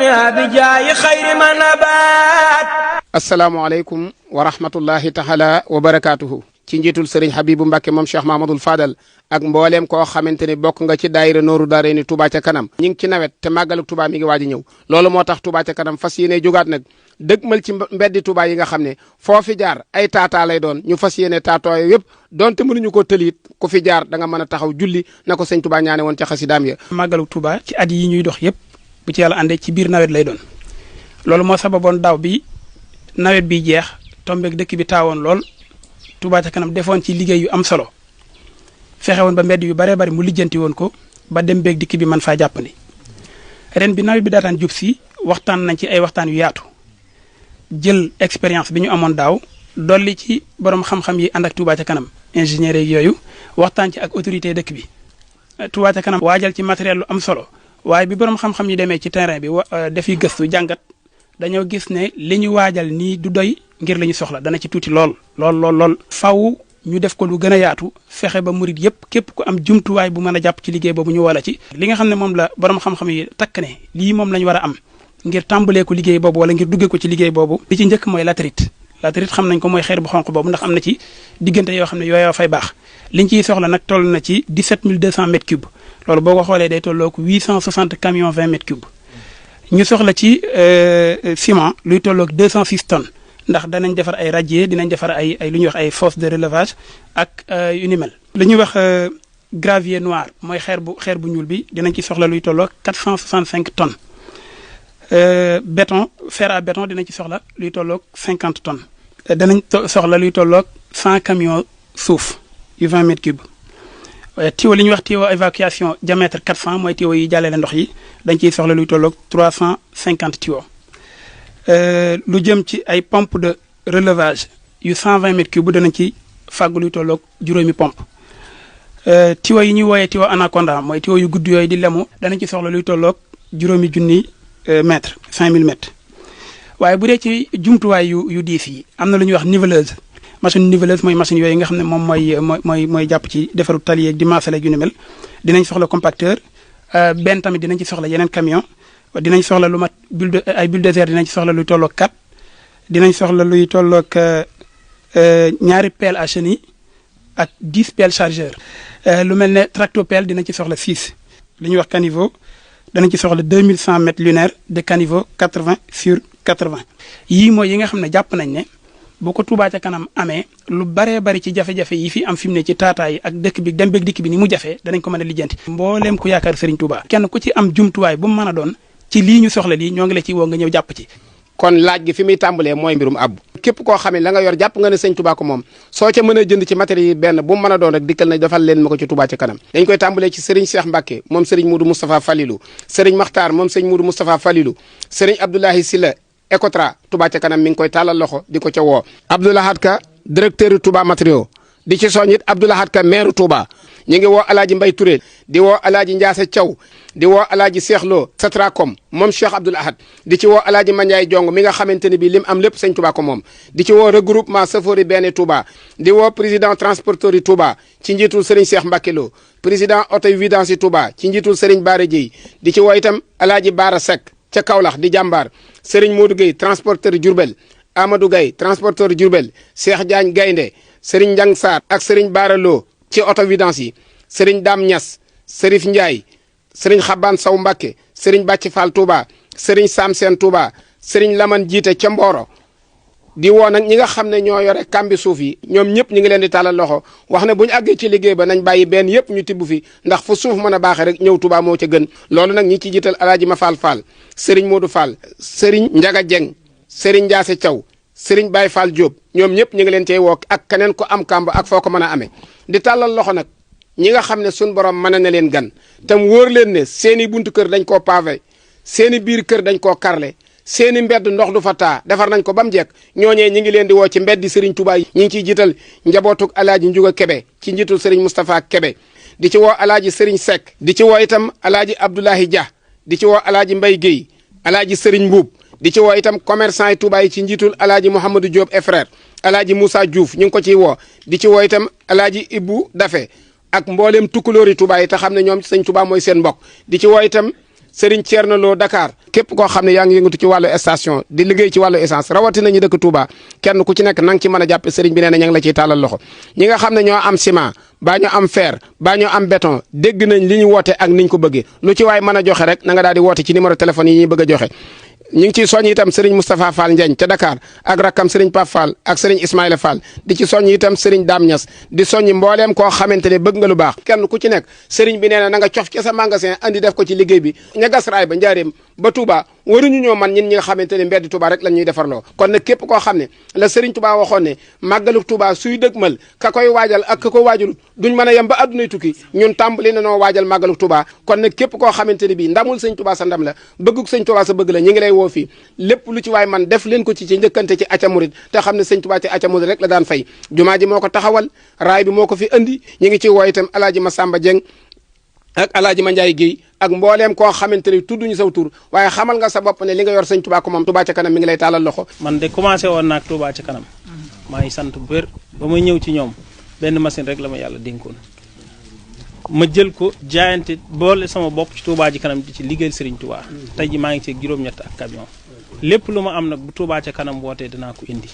الدنيا بجاي خير ما نبات. asalaamaaleykum wa rahmatullahi taala wa barakaatuhu. ci njiitul sëriñ Habibu Mbacke moom Cheikh Mahmadul Fadal ak mbooleem koo xamante ni bokk nga ci daayira Nooru Daarayni Touba ca kanam. ñi ngi ci nawet te màggalu Touba mi ngi waaj a ñëw loolu moo tax Touba ca kanam fas yéene jógaat nag dëgmal ci mbeddi Touba yi nga xam ne foo fi jaar ay taataa lay doon ñu fas yéene taatoo yëpp donte mënuñu ko tëliit ku fi jaar da nga mën a taxaw julli na ko sëñ Touba ñaane woon ca xasidaam ya. màggalu Touba ci at yi ñuy dox yëpp bu ci yàlla àndee ci biir nawet lay doon loolu moo sababoon daaw bi nawet bi jeex tombeeg dëkk bi taawoon lool Touba ca kanam defoon ci liggéey yu am solo fexe woon ba mbedd yu baree bari mu lijjanti woon ko ba dem beeg dikk bi mën faa jàppandi ren bi nawet bi daataan jub si waxtaan nañ ci ay waxtaan yu yaatu jël expérience bi ñu amoon daaw dolli ci borom xam-xam yi ànd ak Touba ca kanam ingénieur yi yooyu waxtaan ci ak autorité dëkk bi Touba ca kanam waajal ci matériel lu am solo waaye bi borom xam-xam yi demee ci terrain bi defi gëstu jàngat dañoo gis ne li ñu waajal nii du doy ngir la ñu soxla dana ci tuuti lool faw ñu def ko lu gën a yaatu fexe ba murit yëpp képp ku am jumtuwaay bu mën a jàpp ci liggéey boobu ñu wala ci li nga xam ne moom la borom xam-xam yi takk ne lii moom la ñu war a am ngir tàmbalee ko liggéey boobu wala ngir duggee ko ci liggéey boobu li ci njëkk mooy latérite xam nañ ko mooy xeer bu xonq boobu ndax am na ci diggante yoo xam ne yooyoo fay baax liñ ciy soxla nag toll na ci 17200 mètres cubes loolu boo ko xoolee day tolloo ko 860 camions 20 mètres cubes ñu soxla ci ciment luy tolloog 206 tonnes ndax danañ defar ay radier dinañ defar ay lu ñuy wax ay fosse de relevage ak yu ni mel. lu ñuy wax gravier noir mooy xeer bu ñuul bi dinañ ci soxla luy tolloog 465 tonnes béton fer à béton dinañ ci soxla luy tolloog 50 tonnes. danañ soxla luy tolloog 100 camions suuf yu 20 mètres cubes. tuyau li ñuy wax tuyau évacuation diamètre 400 mooy tuyau yi jàllale ndox yi dañ ciy soxla luy tolloog 350 tuyaux lu jëm ci ay pompe de relevage yu 120 mètres cubes danañ ci fàggu luy tolloog juróomi pompe tuyau yi ñuy wooyee tuyau anaconda mooy tuyau yu gudd yooyu di lemu danañ ci soxla luy tolloog juróomi junni mètres 5000 mètres waaye bu dee ci jumtuwaay yu diis yi am na lu ñuy wax niveleuse machine niveleuse mooy machine yooyu nga xam ne moom mooy jàpp ci defaru tali yeeg di maasale yu ni mel dinañ soxla compacteur benn tamit dinañ ci soxla yeneen camion dinañ soxla lu mat ay bulldozer dinañ ci soxla luy tolloog 4 dinañ soxla luy tolloog ñaari pelle à chenille ak 10 pelle chargeur lu mel ne tractopelle dinañ ci soxla 6 li ñuy wax caniveau danañ ci soxla 2100 mètres lunaires de caniveau 80 sur 80 yii mooy yi nga xam ne jàpp nañ ne boo ko Touba ca kanam amee lu baree bari ci jafe-jafe yi fi am fi mu ne ci taataa yi ak dëkk bi dem beeg dikk bi ni mu jafee danañ ko mën a lijjanti mbooleem ku yaakaar Serigne Touba kenn ku ci am jumtuwaay bu mu mën a doon ci lii ñu soxla lii ñoo ngi la ci woo nga ñëw jàpp ci kon laaj gi fi muy tàmbalee mooy mbirum abbu képp koo xam ne la nga yor jàpp nga ne sëñ Touba ko moom soo ca mën a jënd ci matériel yi benn bu mu mën a doon rek dikkal na defal leen ma ko ci Touba ca kanam dañ koy tàmbalee ci Serigne Cheikh Mbacke moom Serigne Moudou Moustapha Falilou Serigne Makhtar moom Serigne Moudou Moustapha Falilou Serigne Abdoulahi Sylla Ecotra Touba ca kanam mi ngi koy tàllal loxo di ko ca woo Abdoulahad Ka directeur Touba matériaux di ci soññit Abdoulahad Ka maire Touba ñu ngi woo alaaji Mbay Touré di woo alaaji Ndiasse Thiaw di woo alaaji Cheikh Lo Satracom moom Cheikh Abdoul Ahad di ci woo alaaji Mandiaye Jong mi nga xamante ne bi lim am lépp sëñ Touba ko moom di ci woo regroupement chauffeur yi benn Touba di woo président transporteur yi Touba ci njiitul Serigne Cheikh Mbacke Lo président auto vidange yi Touba ci njiitul Serigne Bara Dieye di ci woo itam alaaji Bara Seck ca Kaolack di jàmbaar Serigne Modou Gueye transporteur Diourbel Amadou Gueye transporteur Diourbel Cheikh Diagne Gaynde Serigne Ndiang Sarr ak Serigne Bara Lo ci auto vidange yi Serigne Dame Niass Serif Ndiaye Serigne Xaban Sow Mbacke Serigne Bàcc Fall Touba Serigne Sam Sène Touba Serigne Laman Jiite ca Mboro di woo nag ñi nga xam ne ñoo yore kambi suuf yi ñoom ñëpp ñu ngi leen di tàllal loxo wax ne bu ñu àggee ci liggéey ba nañ bàyyi benn yëpp ñu tibb fi ndax fu suuf mën a baaxee rek ñëw Touba moo ca gën loolu nag ñi ci jiital alaaji Ma Fall Fall Serigne Modou Fall Serigne Ndiaga Dieng Serigne Ndiasse Thiaw Serigne Baye Fall Diop ñoom ñëpp ñu ngi leen cey woo ak keneen ko am kamb ak foo ko mën a amee di tàllal loxo nag ñi nga xam ne suñ borom mën na leen gan tam wóor leen ne seeni buntu kër dañ koo pavé seeni biir kër dañ koo karle seeni mbedd ndox du fa taa defar nañ ko ba mu jekk ñooñee ñi ngi leen di woo ci mbeddi Serigne Touba yi ñi ngi ciy jiital njabootug alaaji Njuga Kebe ci njiitul Serigne Moustapha Kebe di ci woo alaaji Serigne Seck di ci woo itam alaaji Abdoulahi Dia di ci woo alaaji Mbay Guèye alaaji Serigne Mbuub di ci woo itam commerçant yi Touba yi ci njiitul alaaji Mouhamadou Diop et frère alaaji Moussa Diouf ñu ngi ko ciy woo di ci woo itam alaaji Ibou Dafe ak mboolem tukkulóori Touba yi te xam ne ñoom sëñ Touba mooy seen mbokk di ci woo itam Serigne Thierno Lo Dakar képp koo xam ne yaa ngi yëngatu ci wàllu station di liggéey ci wàllu essence rawatina ñu dëkk Touba kenn ku ci nekk na nga ci mën a jàppe sëriñ bi nee na ña ngi la ciy tàllal loxo ñi nga xam ne ñoo am ciment baa ñu am fer baa ñu am béton dégg nañ li ñu woote ak niñ ko bëggee lu ci waay mën a joxe rek na nga daal di woote ci numéro téléphone yi ñuy bëgg a joxe ñu ngi ciy soññ itam Serigne Moustapha Fall Ndiagne ca Dakar ak rakkam Serigne Pape Fall ak Serigne Ismaïla Fall di ci soññ itam Serigne Dame Niass di soññ mbooleem koo xamante ne bëgg nga lu baax kenn ku ci nekk Serigne bi nee na nga cof ca sa magasin andi def ko ci liggéey bi ña gas raay ba njaareem ba Touba waruñu ñoo man ñin ñi nga xamante ne mbeddi Touba rek lañ ñuy defarloo kon nag képp koo xam ne la Serigne Touba waxoon ne màggalu Touba suy dëgmal ka koy waajal ak ka ko waajalut duñ mën a yem ba addunay tukki ñun tàmbali na noo waajal màggalu Touba kon nag képp koo xamante ne bii ndamul sëñ Touba sa ndam la bëgguk sëñ Touba sa bëgg la ñi ngi lay woo fii lépp lu ci waay man def leen ko ci njëkkante ci acca murid te xam ne sëñ Touba ci acca murid rek la daan fay jumaa ji moo ko taxawal raay bi moo ko fi andi ñi ngi ci woo itam alaaji Masamba Dieng ak alaaji Mandiaye Guèye ak mbooleem koo xamante ne tudduñu saw tur waaye xamal nga sa bopp ne li nga yor sëñ Touba ko moom Touba ca kanam mi ngi lay taalal loxo. man de commencé woon naag Touba ca kanam maa ngi sant bu wér ba may ñëw ci ñoom benn machine rek la ma yàlla dénkoon ma jël ko jaayante boole sama bopp ci Touba ci kanam di ci liggéeyal Serigne Touba tey ji maa ngi ci juróom-ñett ak camion lépp lu ma am nag bu Touba ca kanam wootee dinaa ko indi.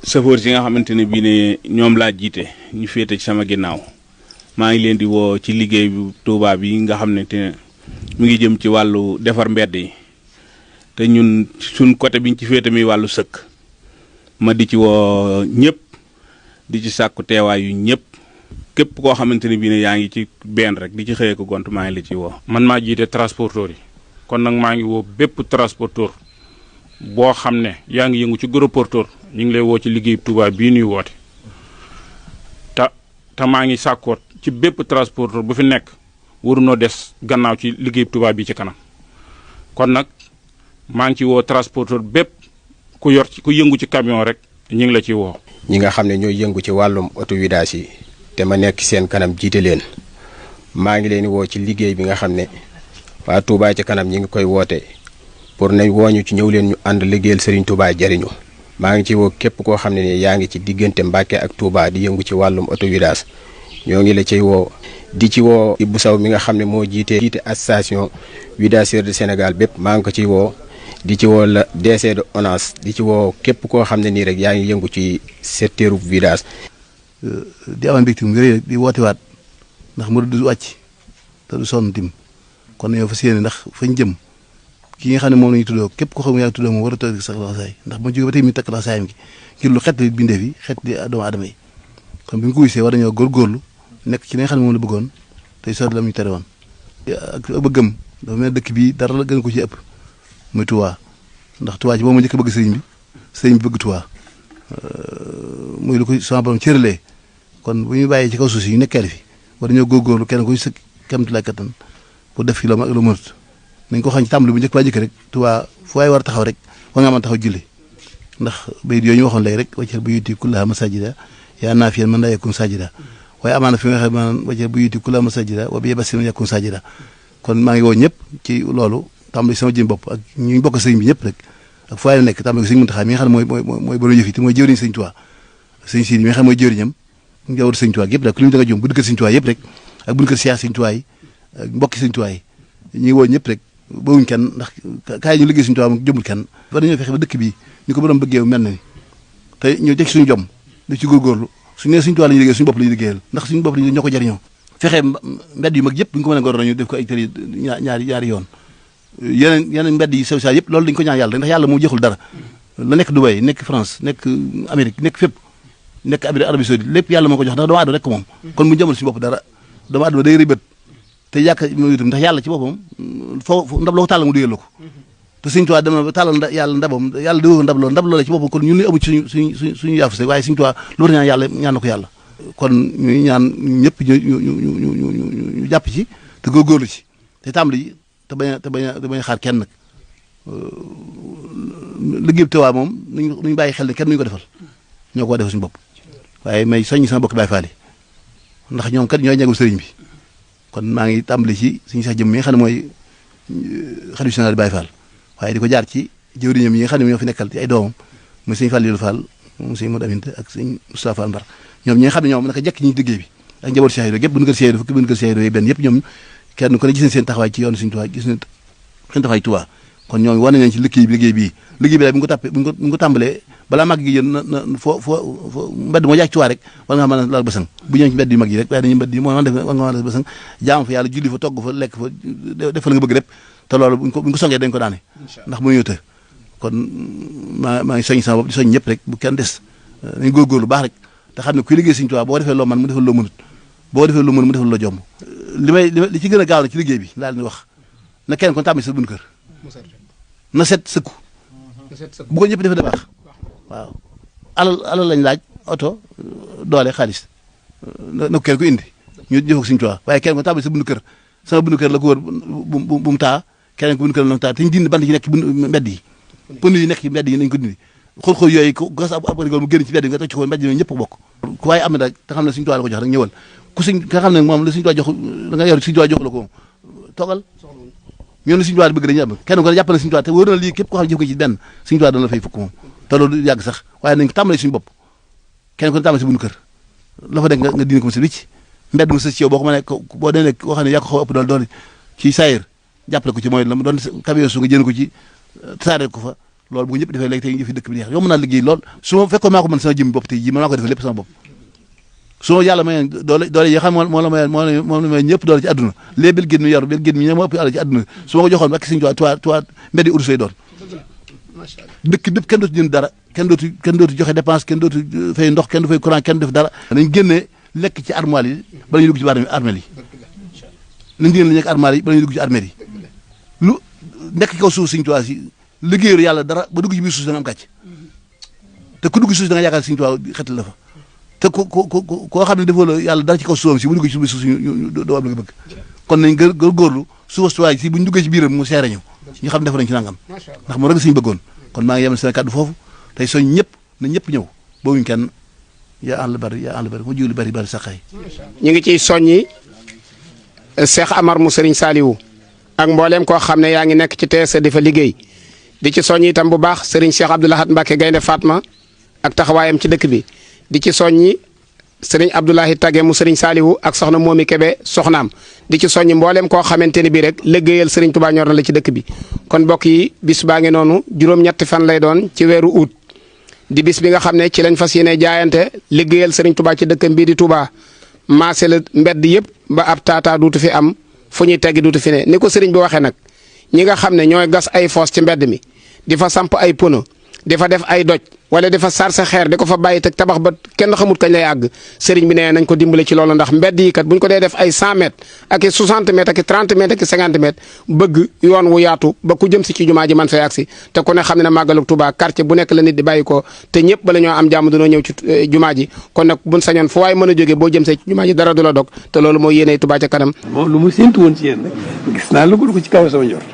chauffeur yi nga xamante ne bii ne ñoom laa jiite ñu féete ci sama ginnaaw maa ngi leen di woo ci liggéey bu Touba bi nga xam ne te mu ngi jëm ci wàllu defar mbedd yi te ñun suñ côté biñ ci féete mi wàllu sëkk ma di ci woo ñëpp di ci sàkku teewaay yu ñëpp képp koo xamante ne bii ne yaa ngi ci benn rek di ci xëyee ko gont maa ngi la ci woo. man maa jiite transporteur yi kon nag maa ngi woo bépp transporteur boo xam ne yaa ngi yëngu ci gros porteur ñu ngi lay woo ci liggéey Touba bii nuy woote te maa ngi sàkkoot ci bépp transporteur bu fi nekk warunoo des gannaaw ci liggéey Touba bi ci kanam kon nag maa ngi ci woo transporteur bépp ku yor ci ku yëngu ci camion rek ñu ngi la ci woo. ñi nga xam ne ñooy yëngu ci wàllum autovidage yi te ma nekk seen kanam jiite leen maa ngi leen woo ci liggéey bi nga xam ne waa Touba ci kanam ñi ngi koy woote pour nañ wooñu ci ñëw leen ñu ànd liggéeyal Serigne Touba jariñu maa ngi ci woo képp koo xam ne ni yaa ngi ci diggante Mbàkke ak Touba di yëngu ci wàllum autovidage ñoo ngi la ciy woo di ci woo Ibou Sow mi nga xam ne moo jiite association vidaceurs du Sénégal bépp maa ngi ko ciy woo di ci woo la DC de ONAS di ci woo képp koo xam ne nii rek yaa ngi yëngu ci secteur vidage. di amal mbégte mu rëy di woote waat ndax mu du wàcc te du sonn tim kon yow fas yéene ndax fañ jëm ki nga xam ne moom la ñu tuddoo képp ko xam yaa ngi tuddoo moom war a tëdd sax laxasaay ndax ma jóge ba tey mi takk laxasaayam gi ngir lu xet li bindee fi xet li doomu aadama yi kon bi ñu ko wisee war nañoo góorgóorlu nekk ci li nga xam ne moom la bëggoon tey sori la mu ñu tere woon ak bëggam dafa mel dëkk bi dara la gën ko ci ëpp muy Touba ndax Touba ci boobu ma njëkk bëgg sëriñ bi bëgg Touba muy lu ko sama borom cëralee kon bu ñu bàyyee ci kaw suuf si ñu nekkee fi war nañoo góorgóorlu kenn ku ci kamtu la kattan pour def fi la mag lu mënut nañ ko xam ci tàmbali bu njëkk ba njëkk rek Touba fu waay war a taxaw rek war nga mën taxaw julli ndax bayit yooyu ñu waxoon léegi rek waccal bu yuti kullaha masajida yaa naafiyan man laa yakun sajida waaye amaana fi nga xam ne waccal bu yuti kullaha masajida wa bi basir man yakun sajida kon maa ngi woo ñëpp ci loolu tàmbali sama jëm bopp ak ñu bokk sëriñ bi ñëpp rek ak fu waay nekk tàmbali ko sëriñ Muntaxa mi nga xam ne mooy borom yëf yi te mooy jëwriñ sëriñ Touba sëriñ Sidi mi nga xam ne mooy jëwriñam njawar sëriñ Touba yëpp rek ku li mu da nga jëm bu dëkk sëriñ Touba yëpp rek ak bu dëkk Cheikh sëriñ Touba yi ak mbokki sëriñ Touba yi ñu ngi woo ñëpp rek bawuñ kenn ndax kaay ñu liggéey suñu Touba mu jëmul kenn war nañoo fexe ba dëkk bi ñu ko borom bëggee mel na ni te ñu teg suñu jom di ci góorgóorlu suñu nee suñu Touba la ñuy liggéey suñu bopp la ñuy liggéeyal ndax suñu bopp la ñoo ko jariñoo fexe mbedd yu mag yëpp bu ñu ko mën a góor ñu def ko ay tëri ñaari yoon yeneen mbedd yi sew saa yëpp loolu dañu ko ñaan yàlla ndax yàlla moo jeexul dara la nekk Dubaï nekk France nekk Amérique nekk fépp nekk Arabie Saoudite lépp yàlla moo ko jox ndax doomu aadama rek ko moom kon bu ñu jëmal suñu bopp dara doomu aadama day rëbët te yàq moo itam ndax yàlla ci boppam foo ndab loo ko tàllal mu duyal la ko te Sëriñ Tuubaa dem na ba tàllal yàlla ndabam yàlla di ndab loola ci boppam kon ñun ñu amu ci suñu yaafuse waaye Sëriñ Tuubaa lu war ñaan yàlla ñaan na ko yàlla kon ñuy ñaan ñëpp ñu jàpp ci te góorgóorlu ci te tàmbali te bañ a xaar kenn nag liggéey Touba moom nuñ bàyyi xel ne kenn nuñu ko defal ñoo ko defal suñu bopp waaye may soññi sama bokk Baay Faal ndax ñoom kat ñooy ñagul sëriñ bi kon maa ngi tàmbali ci suñu sax jëm mi nga xam ne mooy xalifa général Baay Faal waaye di ko jaar ci jëwriñam yi nga xam ne ñoo fi nekkal ci ay doomam muy sëñ Fallilou Fall moom sëñ Modou Aminta ak sëñ Moustapha Fall Mbar ñoom ñi nga xam ne ñoom naka jekk ñi liggéey bi ak njaboot Cheikh Ibra gépp bu ñu kër Cheikh Ibra fukki bu ñu kër Cheikh Ibra yi benn yëpp ñoom kenn ku ne gis nañ seen taxawaay ci yoonu Sëriñ Tuubaa gis nañ seen taxawaay Tuubaa kon ñoom wane nañ ci liggéey bii daal bu ñu ko tàmbalee balaa màgg gi yéen na foo mbedd moo jaag ci waa rek war nga mën a laal basang bu ñëw ci mbedd yu mag yi rek waaye dañuy mbedd yi moo def war nga mën a def basang jaam fa yàlla julli fa togg fa lekk fa def fa la nga bëgg lépp te loolu buñ ko songee dañ ko daane ndax mënuñu të kon maa ngi soñ sama bopp di soñ ñëpp rek bu kenn des nañ góorgóorlu baax rek te xam ne kuy liggéey Sëriñ Tuubaa boo defee loo man mu defal loo mënut boo defee loo mën mu defal loo jomb li ci gën a gaaw na ci liggéey bi laa leen wax na kenn kon tàmbali sa bunt kër na set sëkku bu ko ñëpp defee da baax waaw alal lañ laaj oto doole xaalis na ko kenn ko indi ñu jëf ak Sëriñ Tuubaa waaye kenn kon tàmbali sa bunt kër sama bunt kër la ko wër bu mu taa keneen ko bunt kër la ko taa te ñu dindi bant yi nekk ci mbedd yi pënd yi nekk ci mbedd yi nañ ko dindi xool yooyu ko gas ab rigol mu génn ci mbedd yi nga toj ci ko mbedd yi ñëpp bokk ku waaye am na daal te xam ne Sëriñ Tuubaa la ko jox rek ñëwal ku nga xam ne moom la Sëriñ Tuubaa jox da nga yor Sëriñ Tuubaa jox la ko toogal ñoom la Sëriñ Tuubaa bëgg dañuy am kenn ko jàpp na Sëriñ Tuubaa te wóor na lii képp koo xam ne jëf ko ci benn Sëriñ Tuubaa dana la fay fukk moom te loolu yàgg sax waaye nañ ko tàmbalee suñu bopp kenn ko tàmbalee si buñu kër la fa nekk nga dina ko sa wicc mbedd mu sa ci yow boo ko mënee boo dee nekk koo xam ne yaa ko xaw ëpp doole ci saayir jàppale ko ci mooy la doon camion su nga jënd ko ci tasaare ko fa loolu bu ko ñëpp defee léegi tey yëfi dëkk bi neex yomb naa liggéey lool su ma fekkoon maa ko mën sama jëm bopp tey ji maa ko defee lépp sama bopp su ma yàlla may doole yi xam moo la may ñëpp doole ci àdduna léegi bil gén mi yor bil gén mi moo ëpp àll ci àdduna su ma ko joxoon ak Sëriñ Tuubaa mbeddi urus lay doon dëkk bépp kenn dootu jënd dara kenn dootu joxe dépense kenn dootu fay ndox kenn du fay courant kenn du def dara nañ génnee lekk ci armoire yi bala ñuy dugg ci armeel yi nañ génne lekk armoire yi bala ñuy dugg ci armeel yi lu nekk ci kaw suuf Sëriñ Tuubaa si liggéeyul yàlla dara ba dugg ci biir suuf da nga am gàcc te ku dugg ci suuf da nga yaakaar Sëriñ Tuubaa xetal la fa te koo xam ne defoo la yàlla dara ci kaw suufam si bu dugg ci biir suuf si doo am la nga bëgg kon nañ góorgóorlu suuf si bu ñu duggee ci biiram mu seere ñu xam ne def nañ ci nangam ndax moom rek suñu bëggoon kon maa ngi yemal seen kàddu foofu tey soñ ñëpp na ñëpp ñëw boobuñ kenn yaa àll bari mu jiw lu bari saxay ñu ngi ciy soññi Cheikh Amar mu Serigne Saliou ak mbooleem koo xam ne yaa ngi nekk ci TSE di fa liggéey di ci soññi itam bu baax Serigne Cheikh Abdou Lahad Mbacké Gaynde Fatma ak taxawaayam ci dëkk bi di ci soññi Serigne Abdoulahi Tage mu Serigne Saliou ak soxna Momi Kebe soxnaam di ci soññi mbooleem koo xamante ni bii rek liggéeyal Serigne Touba ñor na la ci dëkk bi kon mbokk yi bis baa ngi noonu juróom-ñetti fan lay doon ci weeru août di bis bi nga xam ne ci lañ fas yéene jaayante liggéeyal Serigne Touba ci dëkkam bii di Touba maase la mbedd yëpp ba ab taataa duutu fi am fu ñuy teggi duutu fi ne ni ko Serigne bi waxee nag ñi nga xam ne ñooy gas ay foos ci mbedd mi di fa samp ay pono di fa def ay doj wala di fa sarse xeer di ko fa bàyyi teg tabax ba kenn xamut kañ lay àgg Serigne bi nee nañ ko dimbale ci loolu ndax mbedd yi kat buñ ko dee def ay 100 mètres ak i 60 mètres ak i 30 mètres ak i 50 mètres bëgg yoon wu yaatu ba ku jëm si ci jumaa ji man fay agsi te ku ne xam ne màggalu Touba quartier bu nekk la nit di bàyyi ko te ñëpp bala ñoo am jàmm dañoo ñëw ci jumaa ji kon nag buñ sañoon fu waay mën a jógee boo jëm see ci jumaa ji dara du la dog te loolu mooy yéene Touba ca kanam. moom lu mu séntu woon ci yéen rek gis naa lu ko ci kaw sama njort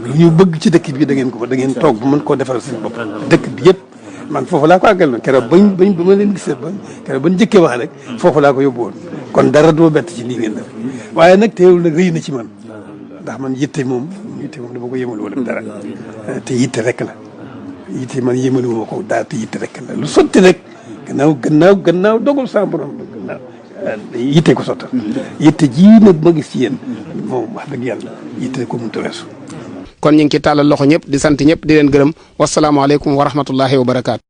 lu ñu bëgg ci dëkk bi da ngeen toog ba mën koo defaral seen bopp dëkk bi yëpp man foofu laa ko àggal na keroog ba ma leen gisee keroog bañ njëkkee wax rek foofu laa ko yóbbu woon kon dara doo bett ci lii ngeen def waaye nag teewul nag rëy na ci man ndax man yitte moom dama ko yëmalu wala dara te yitte rek la yitte man yëmalu ma ko dara te yitte rek la lu sotti rek gannaaw dogal sa borom gannaaw yitte ko sottal yitte ji nag ma gis ci yéen moom wax dëgg yàlla yitte ko mënut a weesu kon ñu ngi ci tàllal loxo ñëpp di sant ñëpp di leen gërëm wasalaamaaleykum wa rahmatullahi wa barakaatu.